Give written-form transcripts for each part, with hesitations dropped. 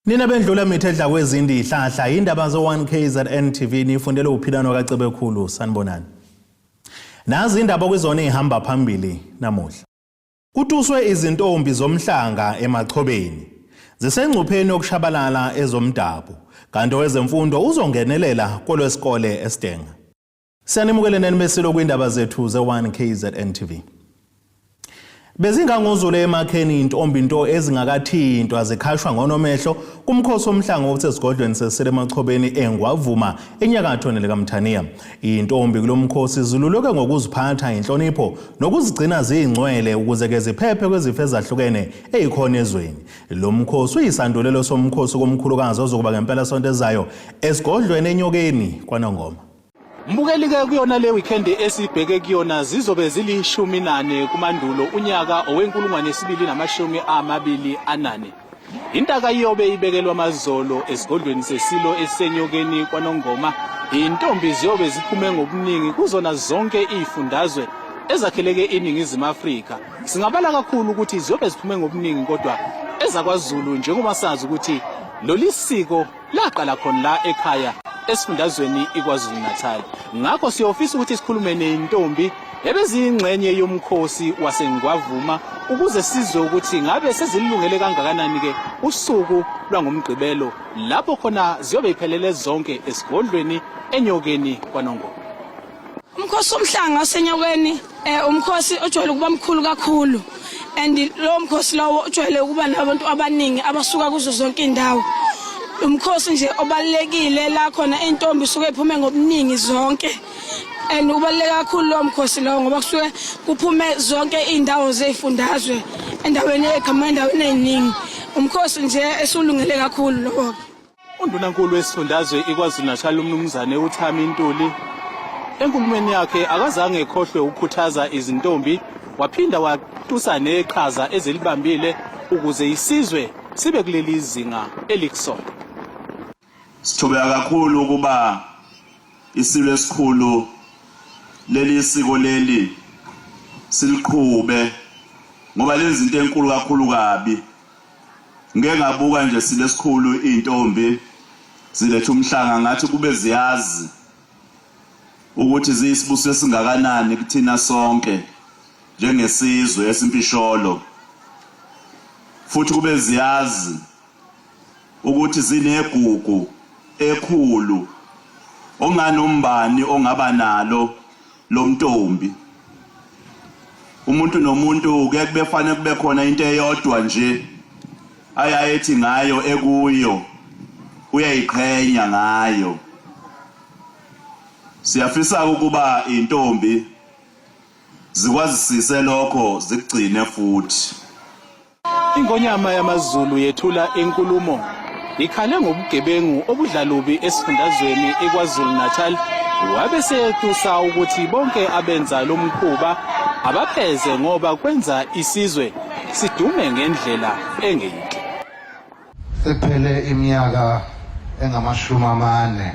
Nina bendlula mithi edla kwezindi ihlahla indaba zo-1 KZN TV nifundele uphilano kaCebekhulu sanibonani. Nazi indaba kwizona ezihamba phambili namuhla. Kutuswe izintombi zomhlanga emachobeni. Zisengcupheni yokushabalala ezomdabu. Kanti owezemfundo uzongenelela kolwesikole eSidenga. Siyanimukele nani besilo kwindaba zethu ze-1 KZN TV. Bezingangozule emakheni intombi nto ezingakathintwa zikhashwa ngonomehlo kumkhosi womhlanga obusesigodlweni sesele emachobeni eNgwavuma enyakatho nelikaMthaniya. Intombi kulomkhosi ziluleke ngokuziphatha inhlonipho nokuzigcina ziyingcwele ukuze ke ziphephe kwezifo ezahlukene ezikhona ezweni. Lo mkhosi uyisandulelo somkhosi komkhulukazi ozokuba ngempela sonto ezayo esigodlweni eNyokeni kwaNongoma. Mbukeli ke kuyona le weekend esibheke kuyona zizobe zilishumi nane kuMandulo unyaka owenkulungwane yesibili namashumi amabili anane. Intaka iyobe ibekelwa amazolo esigodlweni sesilo esisenyokeni kwaNongoma. Intombi ziyobe ziphume ngobuningi kuzona zonke izifundazwe ezakheleke iNingizimu Afrika. Singabala kakhulu ukuthi ziyobe ziphume ngobuningi kodwa ezakwaZulu njengoba sazi ukuthi lolu siko laqala khona la ekhaya esifundazweni iKwaZulu-Natal. Ngakho siyofisa ukuthi sikhulume nentombi ebeziyingxenye yomkhosi waseNgwavuma ukuze sizwe ukuthi ngabe sezilungele kangakanani ke usuku lwangoMgqibelo lapho khona ziyobe iphelele zonke esigodlweni enyokeni kwaNongoma. Umkhosi womhlanga wasenyokeni umkhosi ojwayele ukuba mkhulu kakhulu and lowo mkhosi lowo ujwayele ukuba nabantu abaningi abasuka kuzo zonke indawo. Umkhosi nje obalulekile la khona intombi isuke iphume ngobuningi zonke and ubaluleke kakhulu lowo mkhosi lowo ngoba kusuke kuphume zonke iy'ndawo zey'fundazwe endaweni eqhamuka endaweni ey'ningi. Umkhosi nje esulungele kakhulu lowo. Undunankulu wesifundazwe iKwaZulu-Natal uMnumzane uThami Ntuli enkulumweni yakhe akazange ekhohlwe ukukhuthaza izintombi waphinda watusa neqhaza ezilibambile ukuze isizwe sibe kuleli zinga elikusona. Sithobeka kakhulu ukuba isilo esikhulu leli siko leli siliqhube ngoba lenza into enkulu kakhulu kabi. Ngike ngabuka nje silesikhulu izintombi ziletha umhlanga ngathi kube ziyazi ukuthi ziyisibusiso esingakanani kuthina sonke njengesizwe esimpisholo futhi kube ziyazi ukuthi zinegugu ekhulu onganombani ongaba nalo lomntombi umuntu nomuntu kuye kube fanele kube khona into eyodwa nje ayayethi ngayo ekuyo uyayiqhenya ngayo siyafisa ukuba intombi zikwazisise lokho zikugcine futhi Ingonyama yamaZulu yethula inkulumo ikhale ngobugebengu obudlalubi esifundazweni iKwaZulu-Natal wabe seyetusa ukuthi bonke abenza lo mkhuba abapheze ngoba kwenza isizwe sidume ngendlela engeyinhle. Sekuphele iminyaka engamashumi amane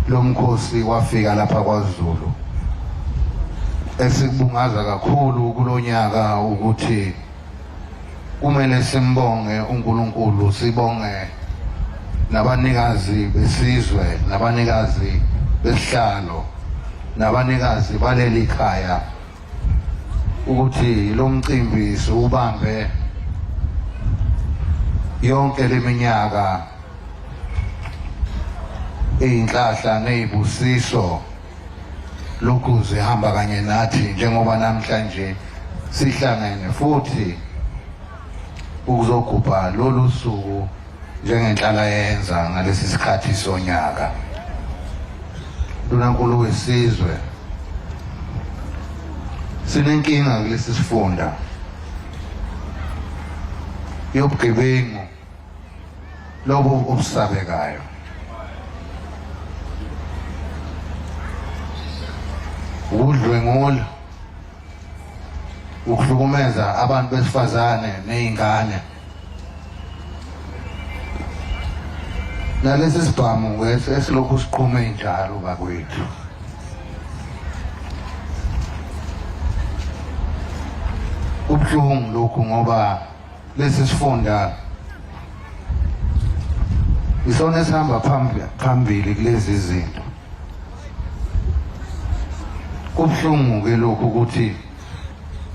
lo mkhosi wafika lapha kwaZulu. Esikubungaza kakhulu kulonyaka ukuthi kumele simbonge uNkulunkulu, sibonge nabanikazi besizwe, nabanikazi besihlalo, nabanikazi baleli khaya ukuthi lo mcimbi siwubambe yonke leminyaka iyinhlahla nezibusiso lokhu zihamba kanye nathi njengoba namhlanje sihlangene futhi ukuzogubha lolu suku njengenhlala yenza ngalesi sikhathi sonyaka. Ndunankulu wesizwe, sinenkinga kulesi sifunda yobugebengu lobu obusabekayo. Ukudlwengula, ukuhlukumeza abantu besifazane nezingane nalesi sibhamu esilokhu siqhume njalo bakwethu. Kubuhlungu lokhu ngoba lesi sifunda Isona esihamba phambili kulezi zinto. Kubuhlungu-ke lokhu ukuthi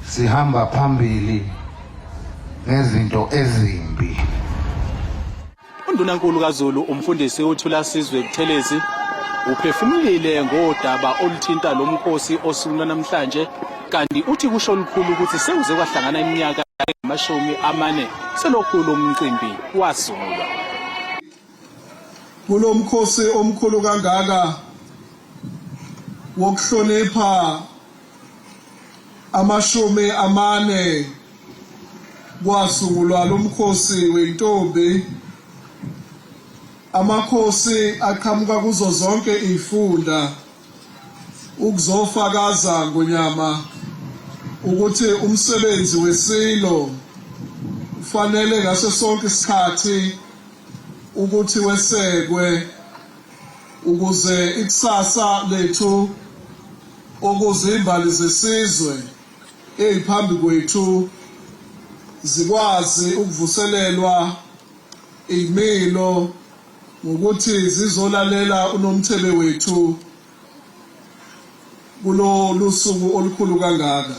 sihamba phambili ngezinto ezimbi. UNdunankulu kaZulu umfundisi uThulasizwe Buthelezi uphefumulile ngodaba oluthinta lo mkhosi osukwini lwanamhlanje kanti uthi kusho lukhulu ukuthi sekuze kwahlangana iminyaka engamashumi amane selokhu lo mcimbi wasungulwa. Kulo mkhosi omkhulu kangaka wokuhlonipha 40 kwasungulwa lo mkhosi wentombi, amakhosi aqhamuka kuzo zonke izifunda ukuzofakaza ngonyama ukuthi umsebenzi wesilo ufanele ngaso sonke isikhathi ukuthi wesekwe ukuze ikusasa lethu, ukuze imbali zesizwe eziphambi kwethu zikwazi ukuvuselelwa imilo ngokuthi zizolalela unomthebe wethu kulolu suku olukhulu kangaka.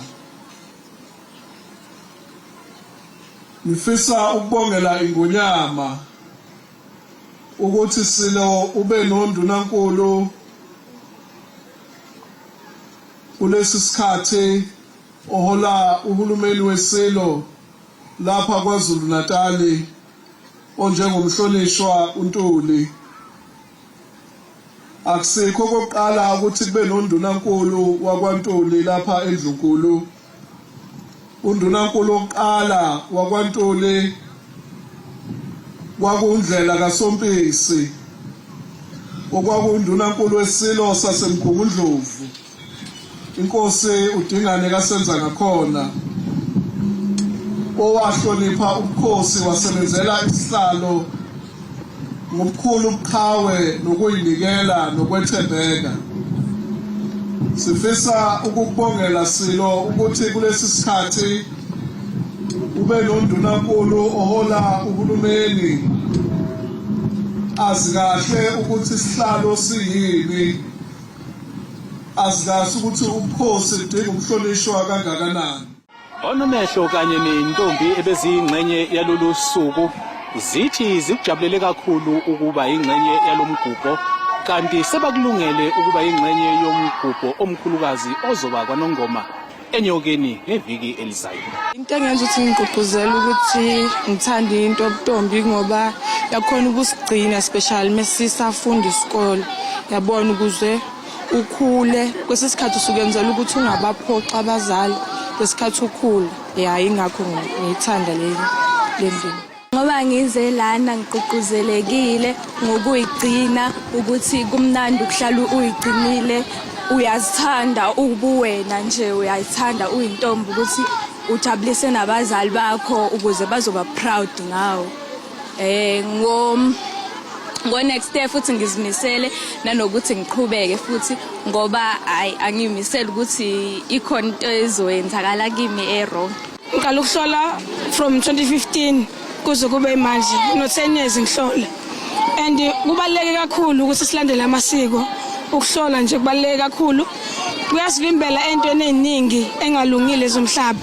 Ngifisa ukubongela ingonyama ukuthi silo ube nondunankulu kulesi sikhathi ohola uhulumeni wesilo lapha KwaZulu Natali onjengomhlonishwa uNtuli. Akusikho okokuqala ukuthi kube nondunankulu wakwaNtuli lapha eNdlunkulu. Undunankulu wokuqala wakwaNtuli kwakuNdlela kaSompisi, okwakundunankulu wesilo saseMgungundlovu, inkosi uDingane kaSenzangakhona, owahlonipha ubukhosi wasebenzela isihlalo ngobukhulu ubuqhawe nokuyinikela nokwethembeka. Sifisa ukukubongela Silo ukuthi kulesi sikhathi ube nondunankulu ohola uhulumeni azi kahle ukuthi isihlalo siyini, azi kahle ukuthi ubukhosi budinga ukuhlonishwa kangakanani. Onomehlo kanye nentombi ebeziyingxenye yalolu suku zithi zikujabulele kakhulu ukuba yingxenye yalomgubho kanti sebakulungele ukuba yingxenye yomgubho omkhulukazi ozoba kwaNongoma eNyokeni ngeviki elizayo. Into engenza ukuthi ngigqugquzele ukuthi ngithande into yobutombi ngoba yakhona ukusigcina, especially mesisafunda isikole, yabona, ukuze ukhule kwesinye isikhathi usukenzela ukuthi ungabaphoxa abazali lesikhathi ukhula. Ya, ingakho ngiyithanda le ndima. Ngoba ngize lana ngigqugquzelekile ngokuyigcina ukuthi kumnandi ukuhlala uyigcinile, uyazithanda ubuwena nje, uyayithanda uyintombi ukuthi ujabulise nabazali bakho ukuze bazoba proud ngawo. Ngo next year futhi ngizimisele nanokuthi ngiqhubeke futhi ngoba hayi angiyimisele ukuthi ikhona into ezoyenzakala kimi e-wrong. Ngiqala ukuhlola from 2015 kuze kube manje, no 10 years ngihlola, and kubaluleke kakhulu ukuthi silandele amasiko. Ukuhlola nje kubaluleke kakhulu, kuyasivimbela entweni eziningi engalungile zomhlaba,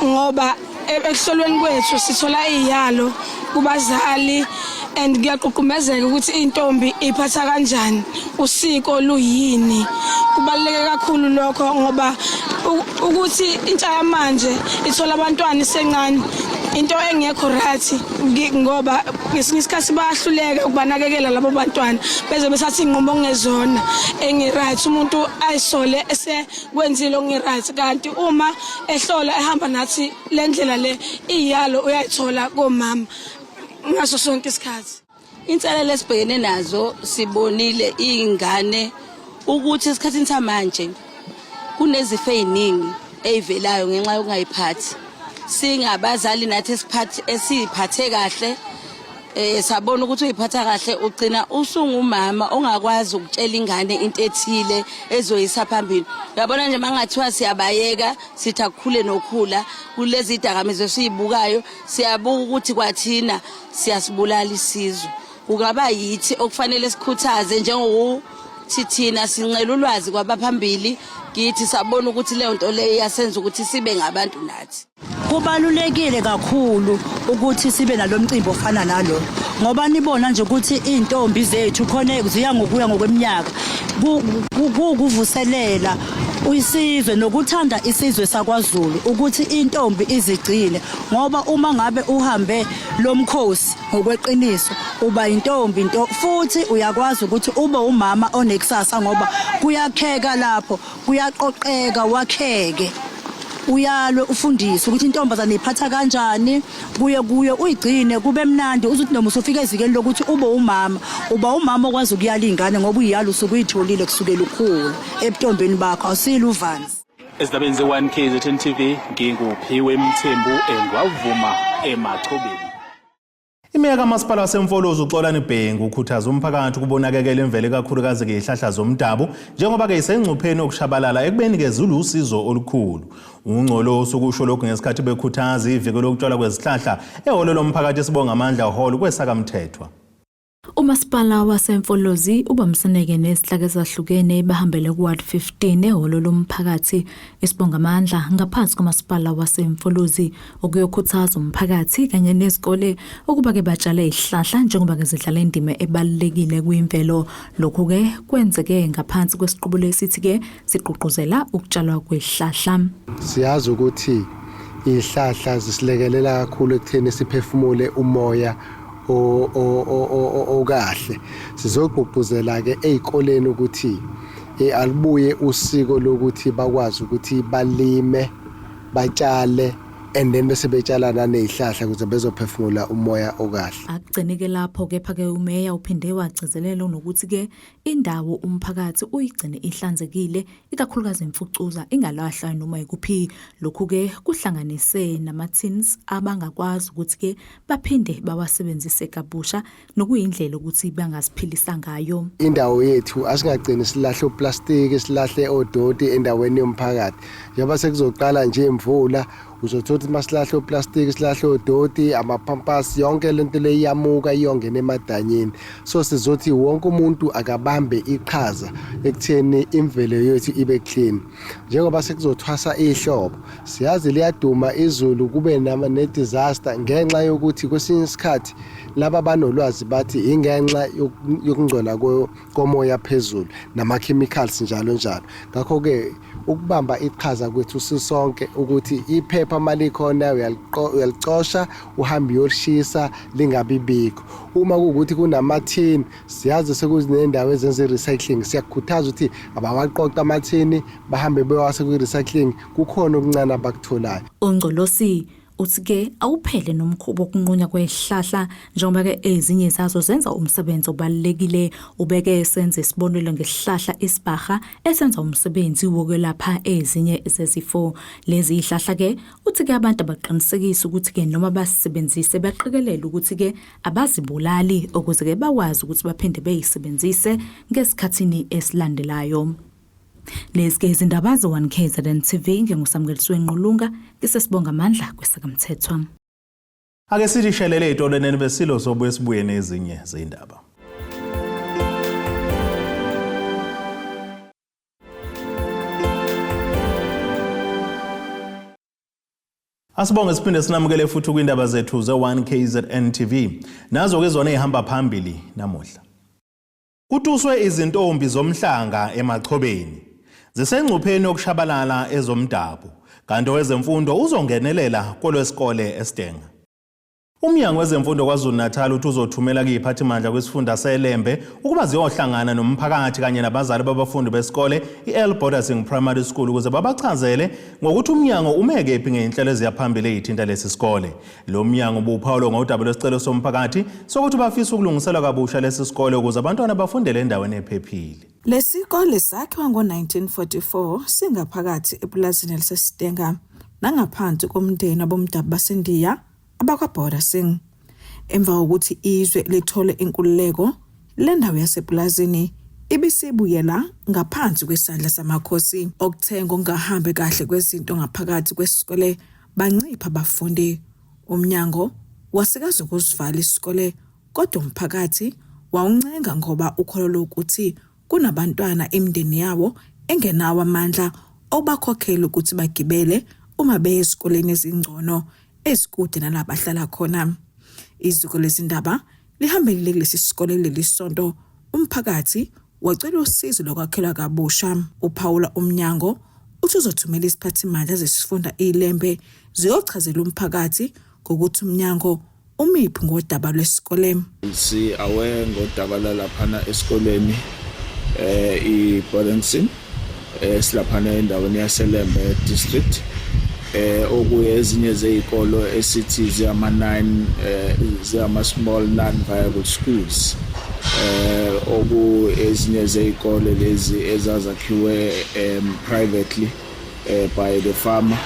ngoba ekuhlolweni kwethu sithola iyalo kubazali and kuyagqugqumezeka ukuthi intombi iphatha kanjani, usiko luyini. Kubaluleke kakhulu lokho ngoba ukuthi intsha yamanje ithola abantwana isencane, into engekho right, ngoba ngesinye isikhathi bayahluleka ukubanakekela labo bantwana beze bethatha iy'nqumo okungezona engi-right, umuntu ayisole esekwenzile okunge-right. Kanti uma ehlola ehamba nathi le ndlela le, iyalo uyayithola komama ngaso sonke isikhathi. Inselelo esibhekene nazo, sibonile iy'ngane ukuthi esikhathini samanje kunezifo ey'ningi ey'velayo ngenxa yokungayiphathi. Singabazali nathi esiphathi esiyiphathe kahle, sabona ukuthi uyiphatha kahle, ugcina usungumama ongakwazi ukutshela ingane into ethile ezoyisa phambili. Uyabona nje, mangathiwa siyabayeka sithi akukhule nokhula kulezi dakamizwa esiyibukayo, siyabuka ukuthi kwathina siyasibulala isizwe. Kungaba yithi okufanele sikhuthaze njengokuthi thina sincela ulwazi kwabaphambili kithi sabona ukuthi leyo nto leyo iyasenza ukuthi sibe ngabantu nathi. Kubalulekile kakhulu ukuthi sibe nalomcimbi ofana nalo ngoba nibona nje ukuthi izintombi zethu khona ziya ngokuya ngokweminyaka kuwukuvuselela isizwe nokuthanda isizwe sakwaZulu ukuthi intombi izigcine ngoba uma ngabe uhambe lomkhosi ngokweqiniso uba intombi nto futhi uyakwazi ukuthi ube umama onekusasa ngoba kuyakheka lapho kuyaqoqeka wakheke uyalwe ufundiswe ukuthi intombazane iphatha kanjani kuye kuye uyigcine kube mnandi uzuthi noma usufika ezikeni lokuthi ube umama uba umama okwazi ukuyala ingane ngoba uyiyala usuke uyitholile kusukela ukhula ebutombeni bakho awusile uvanzi Ezindabeni ze-1 KZN TV nginguphiwe Mthembu engwavuma emachobeni. Imeya kaMasipala waseMfolozi uXolani Bhengu ukhuthaza umphakathi ukubonakekela imvelo ikakhulukazi ke ihlahla zomdabu njengoba ke isengcupheni yokushabalala ekubeni ke zilusizo olukhulu. UNgcolosi ukusho lokhu ngesikhathi bekhuthaza iviki lokutshalwa kwezihlahla ehholo lomphakathi Sibongamandla Hall kweSakamthethwa. Umasipala waseMfolozi ubambiseneke nezinhlaka ezahlukene bahambele ku-Ward 15 ehholo lomphakathi iSibongamandla ngaphansi komasipala waseMfolozi ukuyokhuthaza umphakathi kanye nezikole ukuba-ke batshale izihlahla njengoba-ke zidlala indima ebalulekile kwimvelo. Lokhu-ke kwenzeke ngaphansi kwesiqubulo esithi-ke sigqugquzela ukutshalwa kwezihlahla. Siyazi ukuthi izihlahla zisilekelela kakhulu ekutheni siphefumule umoya okahle sizogqugquzela ke ezikoleni ukuthi eh, alibuye usiko lokuthi bakwazi ukuthi balime batshale and then bese betshala nanezihlahla ukuze bezophefumula umoya okahle akugcinike lapho kepha ke umeya uphinde wagcizelela nokuthi ke indawo umphakathi uyigcine ihlanzekile ikakhulukazi imfucuza ingalahlwa noma ikuphi lokhu ke kuhlanganise nama-tins abangakwazi ukuthi ke baphinde bawasebenzise kabusha nokuyindlela ukuthi bangaziphilisa ngayo. Indawo yethu asingagcini silahle uplastiki silahle odoti endaweni yomphakathi njengoba sekuzoqala nje imvula uzothola ukuthi masilahle uplastiki silahle odoti amaphampasi yonke lento le iyamuka iyongena emadanyeni so sizothi wonke umuntu akabambe iqhaza ekutheni imvelo yethu ibe clean njengoba sekuzothwasa ihlobo Siyazi liyaduma izulu kube ne-disaster ngenxa yokuthi kwesinye isikhathi laba banolwazi bathi ingenxa yokungcola komoya phezulu nama-chemicals njalo njalo. Ngakho-ke ukubamba iqhaza kwethu sisonke ukuthi iphepha uma likhona uyalicosha uhambe uyolishisa lingabi bikho. Uma kuwukuthi kunamathini siyazi sekuzinendawo ezenza i-recycling siyakukhuthaza ukuthi abawaqoqe amathini bahambe bewase kwi-recycling kukhona okuncane abakutholayo. UNgcolosi uthi ke awuphele nomkhuba wokunqunywa kwezihlahla njengoba ke ezinye zazo zenza umsebenzi obalulekile ubeke senze isibonelo ngesihlahla isibhaha esenza umsebenzi wokwelapha ezinye zezifo lezi izihlahla ke uthi ke abantu abaqinisekisa ukuthi ke noma basisebenzise baqikelele ukuthi ke abazibulali ukuze ke bakwazi ukuthi baphinde beyisebenzise ngesikhathini esilandelayo Lezi ke izindaba ze-1 KZN TV nginguSamukeliswe Nqulunga ngisesibonga amandla kwesakamthethwa. Ake sithi shelele ey'tolweni besilo sobuye sibuye nezinye zey'ndaba. Asibonge siphinde sinamukele futhi kwindaba zethu ze-1 KZN TV. Nazo-ke zona ey'hamba phambili namuhla. Kutuswe izintombi zomhlanga eMachobeni. Zisengcupheni yokushabalala ezomdabu, kanti owezemfundo uzongenelela kolwesikole eSidenga. Umnyango wezeMfundo KwaZulu-Natal uthi uzothumela kuyiphathimandla kwisifunda seLembe ukuba ziyohlangana nomphakathi kanye nabazali babafundi besikole i-El Bordasing Primary School ukuze babachazele ngokuthi umnyango ume kephi ngey'nhlelo eziya phambili ey'thinta lesi sikole. Lo mnyango ubuphawulo ngodaba lwesicelo somphakathi sokuthi bafisa ukulungiselwa kabusha lesi sikole ukuze abantwana bafundele endaweni ephephile. Lesikole sakhiwa ngo-1944 singaphakathi epulazini eliseSitenga nangaphansi komndeni wabomdabu baseNdiya abakwaBorder Singh. Emva kokuthi izwe lithole inkululeko, le ndawo yasepulazini ibisibuyela ngaphansi kwesandla samakhosi. Okuthe ngokungahambi kahle kwezinto ngaphakathi kwesikole bancipha abafundi. Umnyango wasikaze ukusivala isikole kodwa umphakathi wawuncenga ngoba ukholelwa ukuthi kunabantwana imindeni yawo engenawo amandla okubakhokhela ukuthi bagibele uma beye ezikoleni ezingcono ezikude nala bahlala khona. Iziko lezindaba lihambelile kulesi sikole kuleli sonto umphakathi wacela usizo lokwakhelwa kabusha. Uphawula umnyango uthi uzothumela iziphathimandla zesifunda iLembe ziyochazela umphakathi ngokuthi umnyango umiphi ngodaba lwesikole. Si aware ngodaba lalaphana esikoleni eh iBorenson eh silaphana endaweni yaseLembe district eh okuye ezinye zezikolo esithi ziyama 9 eh ziyama small non viable schools eh oku ezinye zezikole lezi ezazakhiwe um privately eh by the farmer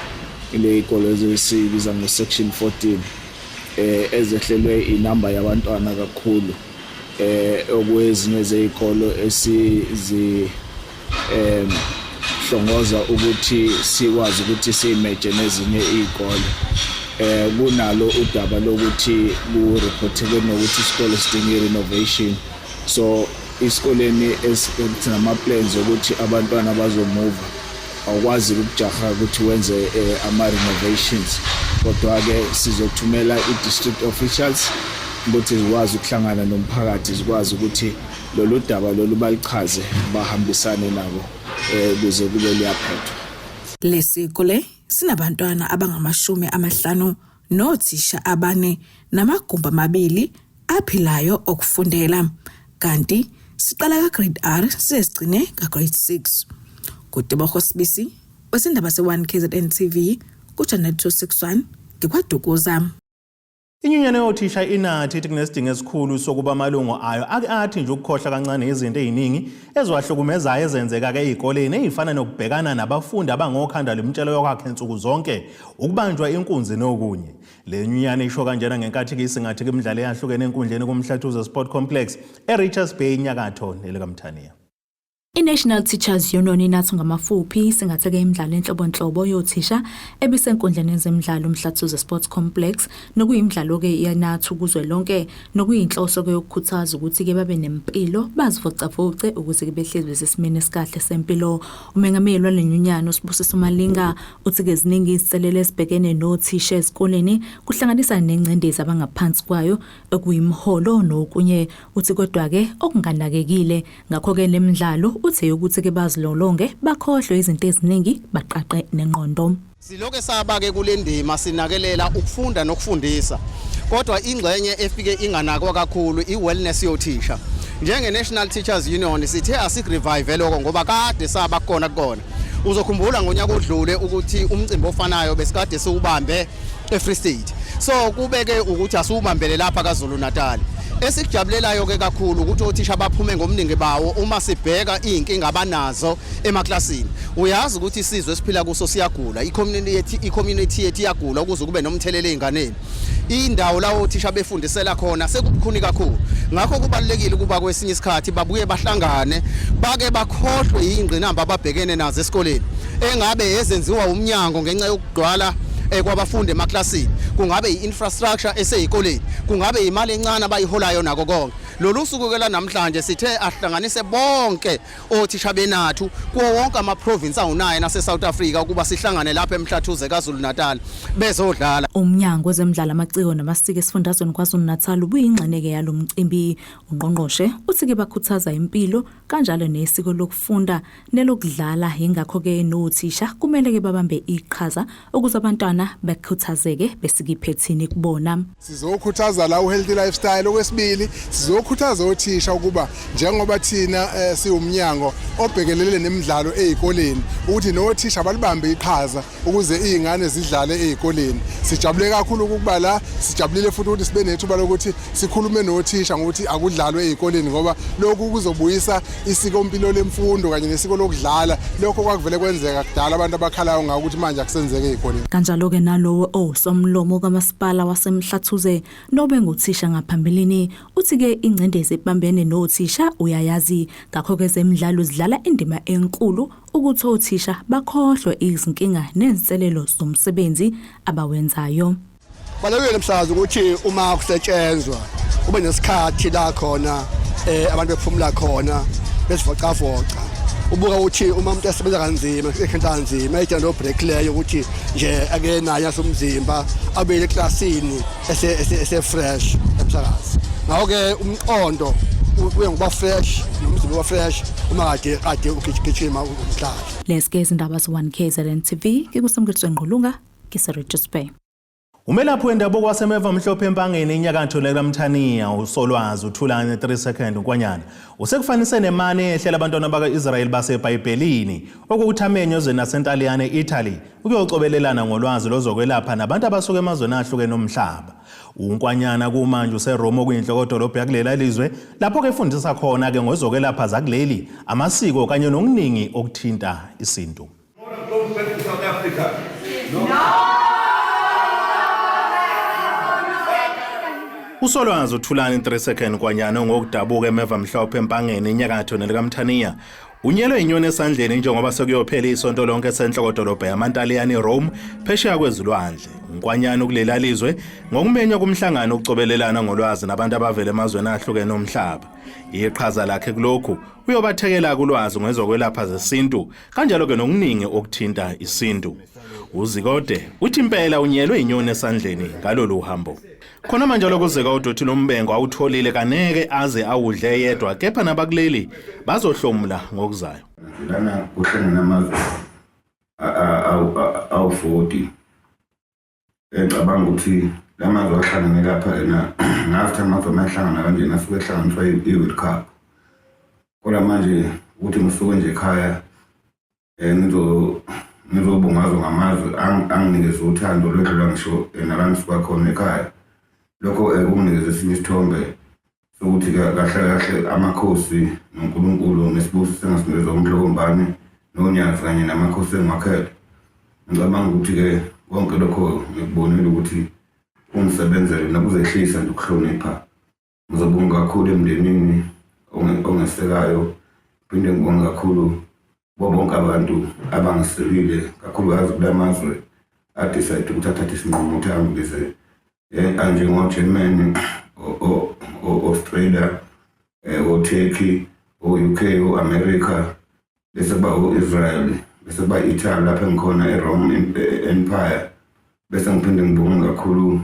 ile ikolo ezisibiza ngo section 14 eh ezehlelwe inamba yabantwana kakhulu eh okwezinye zezikolo esizi em hlongoza ukuthi sikwazi ukuthi siyimeje nezinye izikole eh kunalo udaba lokuthi ku reporteke nokuthi isikole sidinga renovation so isikoleni esinama plans ukuthi abantwana bazomuva awukwazi ukujaha ukuthi wenze eh, ama-renovations kodwa-ke sizothumela i-district officials ukuthi zikwazi ukuhlangana nomphakathi zikwazi ukuthi lolu daba lolu balichaze bahambisane nabo eh kuze kube liyaphethwa. Lesikole sinabantwana abangamashumi amahlanu nothisha abane namagumbi amabili aphilayo okufundela kanti siqala ka-grade R size sigcine ka-grade 6. Kutebogo Sibisi wezindaba ze-1 KZN TV ku-Channel 261 ngikwaDukuza. Inyunyana yothisha inathi ithi kunesidingo esikhulu sokuba amalungu ayo ake athi nje ukukhohlwa kancane izinto eziningi eziwahlukumezayo ezenzeka-ke ey'koleni ey'fana nokubhekana nabafundi abangokhanda lwemtshelo yokwakhe nsuku zonke, ukubanjwa inkunzi nokunye. Le nyunyana isho kanjena ngenkathi-ke isingatheka imidlalo eyahlukene enkundleni kuMhlathuze Sport Complex eRichards Bay enyakatho nelikaMthaniya. I-National Teachers Union inathu ngamafuphi isingatheke imidlalo enhlobonhlobo yothisha ebisenkundleni yezemidlalo uMhlathuze Sports Complex nokuyimidlalo-ke yenathu kuzwelonke nokuyinhloso-ke yokukhuthaza ukuthi-ke babe nempilo bazivocavoce ukuze-ke behlezi besesimeni esikahle sempilo. Umengameli wale nyunyana uSibusiso Malinga uthi-ke ziningi izinselelo ezibhekene nothisha ezikoleni kuhlanganisa nengcindezi abangaphansi kwayo okuyimiholo nokunye. Uthi kodwa-ke okunganakekile Ngakho-ke le midlalo uthe ukuthi-ke bazilolonge bakhohlwe izinto eziningi baqaqe nengqondo. Siloke saba-ke kule ndima sinakelela ukufunda nokufundisa kodwa ingxenye efike inganakwa kakhulu i-wellness yothisha. Njenge-National Teachers Union sithe asikurevive lokho ngoba kade saba kukona kukona. Uzokhumbula ngonyaka odlule ukuthi umcimbi ofanayo besikade siwubambe eFree State. So kubeke ukuthi asiwubambele lapha kaZulu Natal. Esikujabulelayo ke kakhulu ukuthi othisha baphume ngomningi bawo uma sibheka izinkinga abanazo emaklasini. Uyazi ukuthi isizwe esiphila kuso siyagula, i-community yethu i-community yethu iyagula ukuze kube nomthelela ezinganeni. Indawo la othisha befundisela khona sekubukhuni kakhulu. Ngakho kubalulekile ukuba kwesinye isikhathi babuye bahlangane bake bakhohlwe yingqinamba ababhekene nazo esikoleni engabe ezenziwa umnyango ngenxa yokugcwala eh, kwabafundi emaklasini kungabe i-infrastructure eseyikoleni kungabe imali encane abayiholayo nako konke lolu suku ke lanamhlanje sithe ahlanganise bonke othisha benathu kuwo wonke ama-province awu-9 ase-South Africa ukuba sihlangane lapha eMhlathuze KwaZulu Natal bezodlala. Umnyango wezemidlalo amaciko namasiko esifundazweni KwaZulu-Natal ubuyingxenye-ke yalo mcimbi. Ungqongqoshe uthi-ke bakhuthaza impilo kanjalo nesiko lokufunda nelokudlala yingakho-ke nothisha kumele-ke babambe iqhaza ukuze abantwana bakhuthazeke besike iphethini kubona. Sizokhuthaza la u-healthy lifestyle. Okwesibili sizokhuthaza othisha ukuba njengoba thina eh, siwumnyango obhekelele nemidlalo ezikoleni ukuthi nothisha balibambe iqhaza ukuze izingane zidlale ezikoleni. Sijabule kakhulu ukuba la, sijabulile futhi ukuthi sibe nethuba lokuthi sikhulume nothisha ngokuthi akudlalwe ezikoleni ngoba lokhu kuzobuyisa isikompilo lemfundo kanye nesiko lokudlala lokho kwakuvele kwenzeka kudala abantu abakhalayo ngako ukuthi manje akusenzeke ezikoleni. Kanjalo-ke nalowo owusomlomo kamasipala waseMhlathuze nobenguthisha ngaphambilini uthi-ke ingcindezi ebambene nothisha uyayazi ngakho-ke ezemidlalo zidlala indima enkulu ukuthi othisha bakhohlwe izinkinga nezinselelo zomsebenzi abawenzayo. Balulekile msakazi ukuthi uma kusetshenzwa ube nesikhathi la khona eh abantu bephumula khona bezivocavoca ubuka ukuthi uma umuntu esebenza kanzima ekhenta kanzima ejana no break leyo ukuthi nje ake naye asumzimba abuyele eklasini ese ese fresh emsakazi ngakho-ke umqondo uye ngokuba fresh nomzimba uba fresh uma kade kade ugijima umdlalo Lezi ke izindaba ze-1 KZN TV ngikusamukeliso Ngqulunga ngiseRichards Bay. Umelaphi wendabuko wasemeva mhlophe empangeni inyakatho lekaMthaniya uSolwazi uThulane 3 second uNkwanyana usekufanise nemane ehlela abantwana baka-Israyeli baseBhayibhelini okuwuthi amenywe ezweni laseNtaliyane e-Italy ukuyocobelelana ngolwazi lozokwelapha nabantu abasuka emazweni ahlukene omhlaba. UNkwanyana kumanje useRome okuyinhlokodolobha yakulela lizwe lapho-ke efundisa khona-ke ngezokwelapha zakuleli, amasiko kanye nokuningi okuthinta isintu. USolwazi uThulani 3 second Kwanyana ongokudabuka emeva mhlophe empangeni enyakatho nelikaMthaniya unyelwe inyoni esandleni njengoba sekuyophela isonto lonke senhlokodolobha yamantaliyane iRome phesheya kwezilwandle. Nkwanyana ukulela lizwe ngokumenywa kumhlangano ukucobelelana ngolwazi nabantu abavela emazweni ahlukene omhlaba. Iqhaza lakhe kulokhu uyobathekela kulwazi ngezokwelapha zesintu kanjalo-ke nokuningi okuthinta isintu. UZikode uthi impela unyelwe inyoni esandleni ngalolu hambo. Khona manje lokuzeka udothi lombengo awutholile kaneke aze awudle yedwa kepha nabakuleli bazohlomula ngokuzayo. Lana kuhlangene amazwe awu-40 engicabanga ukuthi la mazwe ahlangene lapha ena ngazi ukuthi amazwe uma ehlangana kanjena asuke ehlanganiswa i-World Cup kodwa manje ukuthi ngisuke nje ekhaya um ngizobungazwa ngamazwi anginikeze uthando lwedlula ngisho eh, nala ngisuka khona ekhaya lokho eh, kunginikeze esinye isithombe sokuthi kahle kahle amakhosi noNkulunkulu nesibusiso engasinikeza umhlokombane nonyazi kanye namakhosi engiwakhele ngicabanga ukuthi-ke konke lokho ngikubonile ukuthi kungisebenzele nokuzehlisa nje ukuhlonipha Ngizobonga kakhulu emndenini ongesekayo, phinde ngibonge kakhulu kubo bonke abantu abangisekile kakhulukazi kula mazwe adecide ukuthi athathe isinqumo ukuthi angibize eh, anjengo-Germany, o-Australia, eh, o-Turkey, o-UK, o-America, bese kuba o-Israel, bese kuba i-Italy lapho engikhona e-Rome Empire, bese ngiphinde ngibonge kakhulu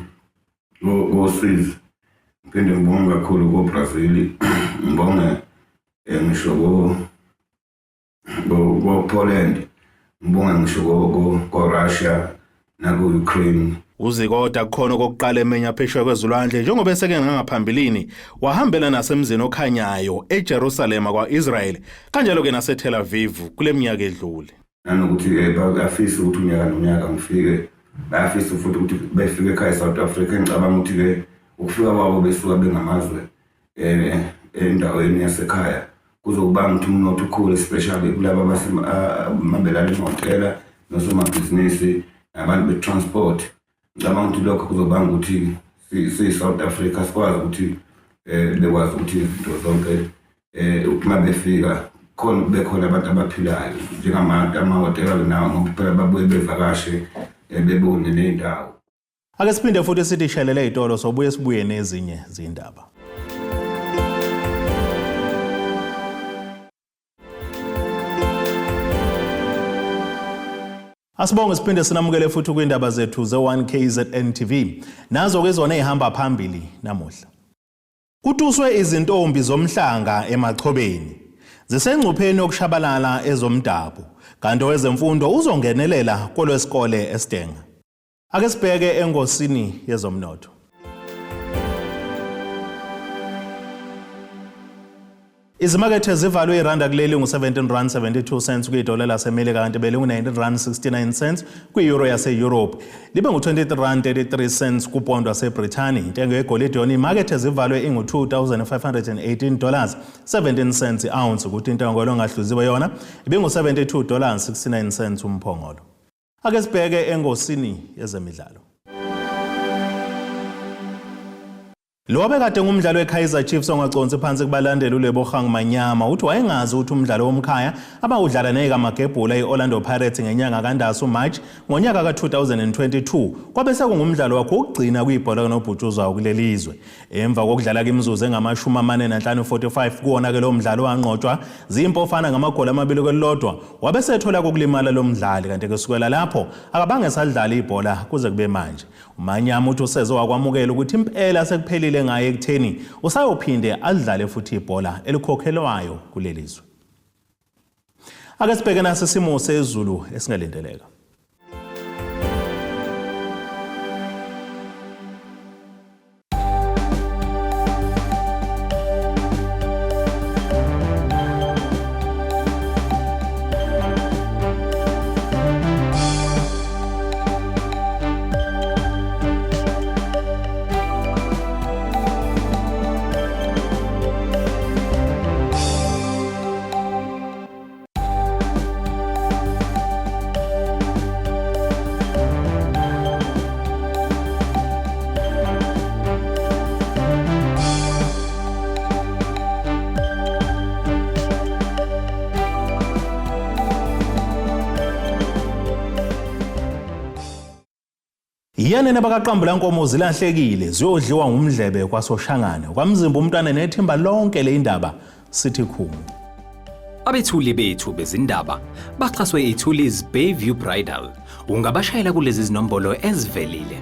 koswiz ngiphinde ngibonge kakhulu kobrazil ngibonge eh, ngisho ko-poland ngibonge ngisho ko-russia naku-ukraine Uzikoda kukhona okokuqala emenya phesheya kwezilwandle njengoba eseke ngangaphambilini wahambela nasemzini okhanyayo eJerusalema kwa-Israel kanjalo-ke naseTel Aviv kule minyaka edlule. Nanokuthi eh, bayafisa ukuthi unyaka nonyaka ngifike bayafisa futhi ukuthi befike ekhaya e-South Africa ngicabanga ukuthi-ke ukufika kwabo besuka bengamazwe um endaweni yasekhaya kuzokubanga ukuthi umnotho ukhule especially kulaba abasemabelala emahhotela nosomabhizinisi nabantu be-transport ngicabanga ukuthi lokho kuzobanga ukuthi siyi-South Africa sikwazi ukuthi um bekwazi ukuthi izinto zonke um uma befika khona kube khona abantu abaphilayo njengabantu amahhotela nawo ngoba phela babuye bevakashe um bebone ney'ndawo Ake siphinde futhi sithi shelele izitolo sobuye sibuye nezinye zindaba. Asibonge siphinde sinamukele futhi kwindaba zethu ze-1 KZN TV. Nazo ke zona ezihamba phambili namuhla. Kutuswe izintombi zomhlanga emachobeni. Zisengcupheni yokushabalala ezomdabu. Kanti owezemfundo uzongenelela kolwesikole eSidenga. Ake sibheke engosini yezomnotho. Izimakethe zivalwe iranda kuleli ngu-17 rand 72 cents kwidola lasemelika kanti belingu-19 rand 69 cents kwi-euro yase-Europe. Libe ngu-23 rand 33 cents kupondo waseBrithani. Intengo yegolide yona imakethe zivalwe ingu-2518 dollars 17 cents i-ounce kuthi intengo yolongahluziwe yona ibingu-72 dollars 69 cents umphongolo. Ake sibheke engosini yezemidlalo. Lo obekade ngumdlali weKaizer Chiefs ongaconsi phansi kubalandeli uLebogang Manyama uthi wayengazi ukuthi umdlalo womkhaya abawudlala neyikaMagebhula i-Orlando Pirates ngenyanga kaNdasa uMarch ngonyaka ka-2022 kwabe sekungumdlalo wakhe wokugcina kwibhola kanobhutshuzwayo kuleli zwe. Emva kokudlala kwimizuzu engama-45 45 kuwona-ke lo mdlalo wanqotshwa ziyimpofana ngamagoli amabili kwelilodwa wabe sethola kokulimala lo mdlali kanti kusukela lapho akabange esadlala ibhola kuze kube manje. UManyama uthi useze wakwamukela ukuthi impela sekuphelile ngaye ekutheni usayophinde alidlale futhi ibhola elikhokhelwayo kuleli zwe. Ake sibheke nasi isimo sezulu esingalindeleka. Iyanene bakaqambula nkomo zilahlekile ziyodliwa ngumdlebe kwaSoshangane kwamzimba umntwana nethimba lonke le indaba sithi khumu. Abethuli bethu bezindaba baxhaswe iThulis Bayview Bridal. Ungabashayela kulezi zinombolo ezivelile.